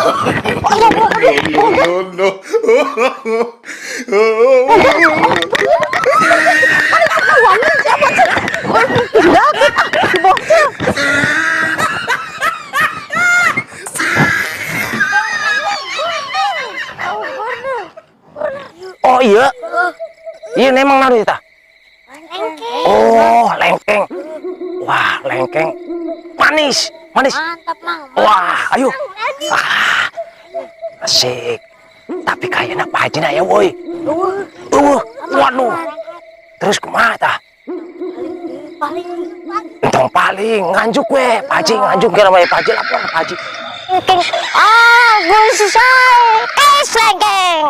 No, no, no. Si bocil. Oh iya. Iya memang naon tah? Lengkeng. Oh, lengkeng. Wah, lengkeng. Manis, manis. Mantap, Mang. Wah, ayo. Ah, asik. Tapi kayaknya Pak Haji na ya, woi. Waduh. Terus kumaha tah? Paling Entong paling nganjuk we, Pak Haji nganjuk kira we, Pak Haji lapor Pak Haji. Lengkeng. Ah, gue susah. Es lengkeng.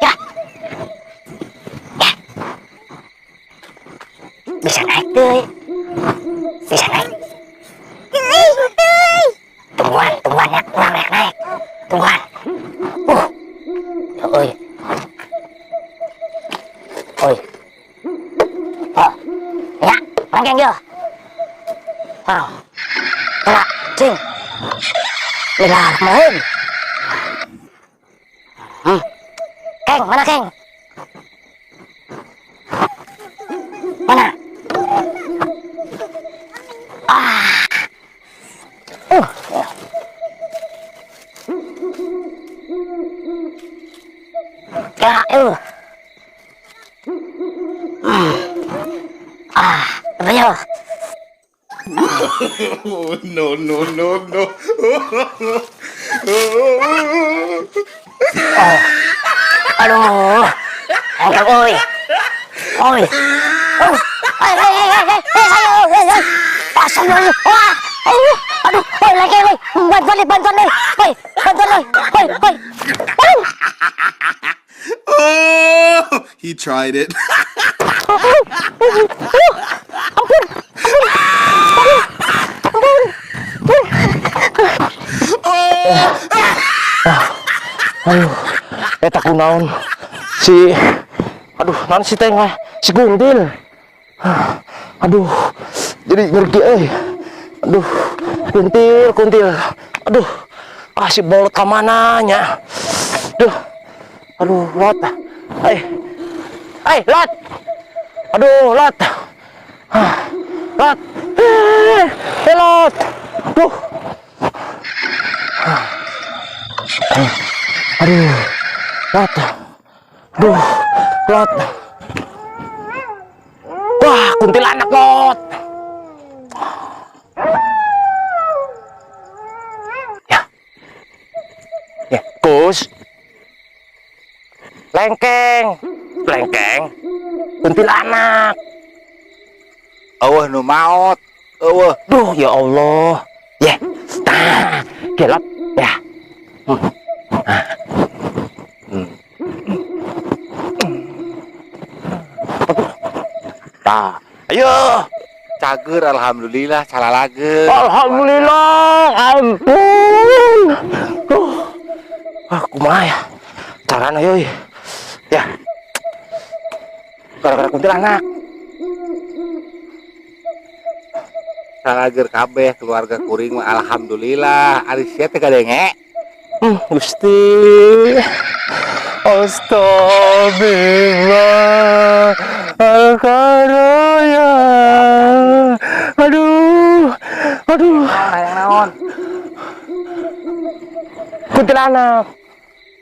Ya. Ya. Bisa naik tuh. Bisa naik. Tungguan, tungguan ya. Kurang naik, naik. Tungguan. Ya, oi. Oi. Oh. Ya, lengkeng yo. Oh. Ya, cing. Bismillahirrahmanirrahim. Keng, mana Keng? Mana? Ah. Ya, itu. Ah, ayo. No, no, no, no. Oh. Aduh. Angkat, oi. Oi. Oh. Hei, hei, hei, hei, hei, saya, hei, hei. Pasang dulu. Wah. Aduh, aduh, oi, lagi, oi. Bantuan nih, bantuan nih. Oi, bantuan nih. Oi, oi. Aduh. Oh, he tried it. Ampun, ampun, ampun, ampun. Aduh, eta kunaon si, aduh, naon si teh si Guntil. Aduh, jadi ngerti euy. Aduh, kuntil, kuntil. Aduh, ah si bolot ka mana nya? Duh. Aduh, Lot. Hai. Hai, Lot. Aduh, Lot. Ah, Lot. Eh, eh, Lot. Aduh. Aduh, Lot. Aduh, Lot. Wah, kuntilanak, Lot. Ya. Ya, Gus. Lengkeng. Lengkeng. Kuntilanak. Eueuh nu maot. Eueuh. Duh, ya Allah. Ya. Tah, gelap ya. Ah. Tah. Ayo. Cager alhamdulillah calalageun. Alhamdulillah, ampun. Ah, kumaha ya? Carana yeuh. Ya. Gara-gara kuntilanak. Calageur kabeh keluarga kuring mah alhamdulillah. Ari sia teh kadenge. Gusti. Astagfirullah. Al-Karaya. Aduh. Aduh. Hayang naon? Kuntilanak.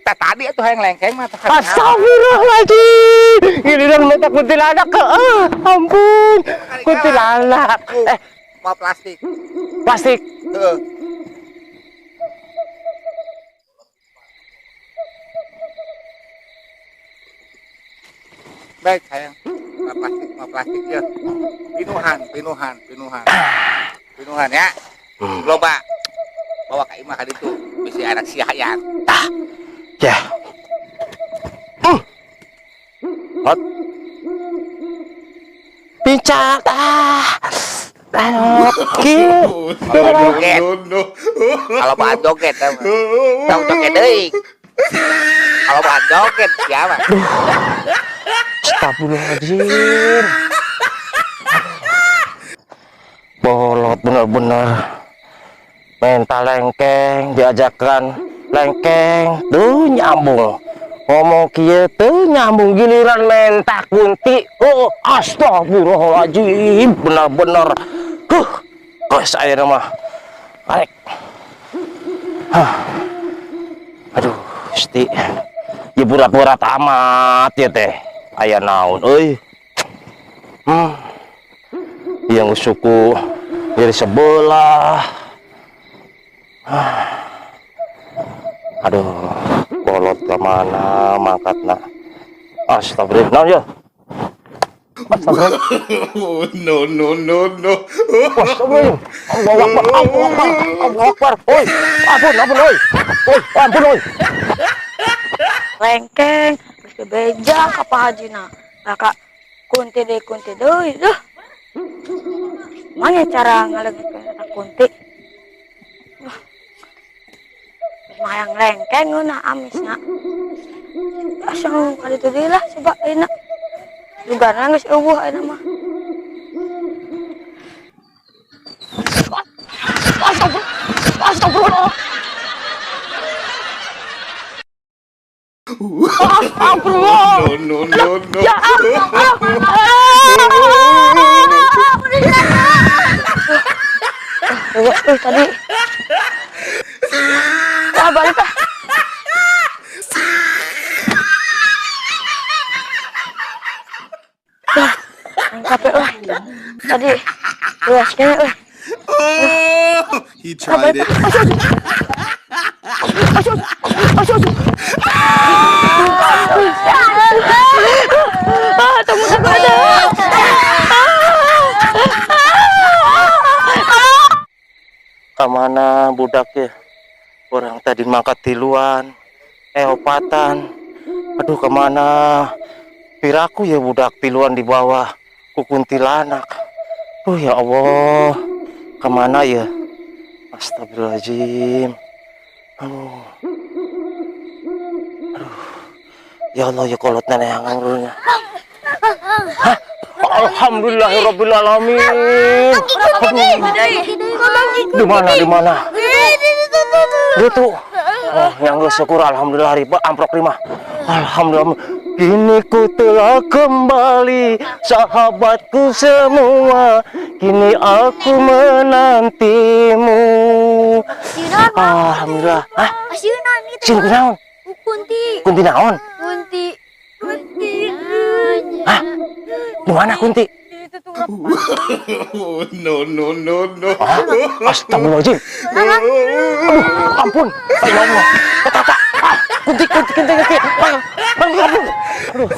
Tah tadi atuh hayang lengkeng mah tah. Astagfirullahaladzim. Ini dong minta kuntilanak ke. Ah, ampun. Kuntilanak. Mau plastik. Plastik. Heeh. Baik, sayang. Mau plastik, mau plastik ya. Pinuhan, pinuhan, pinuhan. Pinuhan ya. Loba. Bawa ka imah ka ditu. Bisi anak sia hayang. Tah. Ya. Hot. Pincak. Ah. Aduh, kieu. No, no, no. Kalau bahan joget, tau Tahu joget deui. Kalau bahan joget siapa? Astagfirullahaladzim. Bolot bener-bener. Mental lengkeng diajakan Lengkeng teu nyambung. Ngomong kieu teu nyambung, giliran menta kunti. Oh, astagfirullahaladzim, bener-bener. Huh, geus ayeuna mah. Arek. Hah. Aduh, Gusti. Ya berat-berat amat ya teh. Aya naon euy. Yang suku jadi sebelah. Ah. Aduh, kolot ke mana mangkatna? Astagfirullah. Naon ya? Astagfirullah. No, no, no, no. Astagfirullah. Allahu Akbar. Allahu Akbar. Allahu Akbar. Oi, ampun, ampun, oi. Oi, ampun, oi. Lengkeng terus bebeja ka Pak Hajina. Nah, Kak, kunti deui, kunti deui. Duh. Mana cara ngaleungitkeun eta kunti? Wah. Geus hayang lengkeng ngeunah amisna. Asa ka ditu deui lah coba ayeuna. Dugana geus euweuh ayeuna mah. Astagfirullah. Astagfirullah. Astagfirullah. No, no, no, no. Ya, ah, ah, ah. Euweuh euy tadi. Ah, balik ah. Dah, capek lah. Tadi luas kayaknya euy. Oh, he tried it. Ah, tunggu tunggu ada. Kemana budak ya? Orang tadi mangkat tiluan, eh opatan. Aduh, kemana? Piraku ya budak tiluan di bawah ku kuntilanak. Duh, ya Allah, kemana ya? Astagfirullahaladzim. Aduh. Aduh. Ya Allah, ya kolot nenek yang. Hah? Alhamdulillahirabbil alamin. Di mana, di mana? Gitu. Oh, yang gue syukur alhamdulillah riba amprok lima. Alhamdulillah. Kini ku telah kembali, sahabatku semua. Kini aku menantimu. Alhamdulillah. Hah? Sieun kunaon? Kunti. Kunti naon? Kunti. Kunti. Hah? Di mana kunti? No, no, no, no. Hah? Astagfirullahaladzim. Aduh, ampun. Ya Allah. Tata. Ah, kunti, kunti, kunti, kunti. Bang, bang, ampun. Aduh.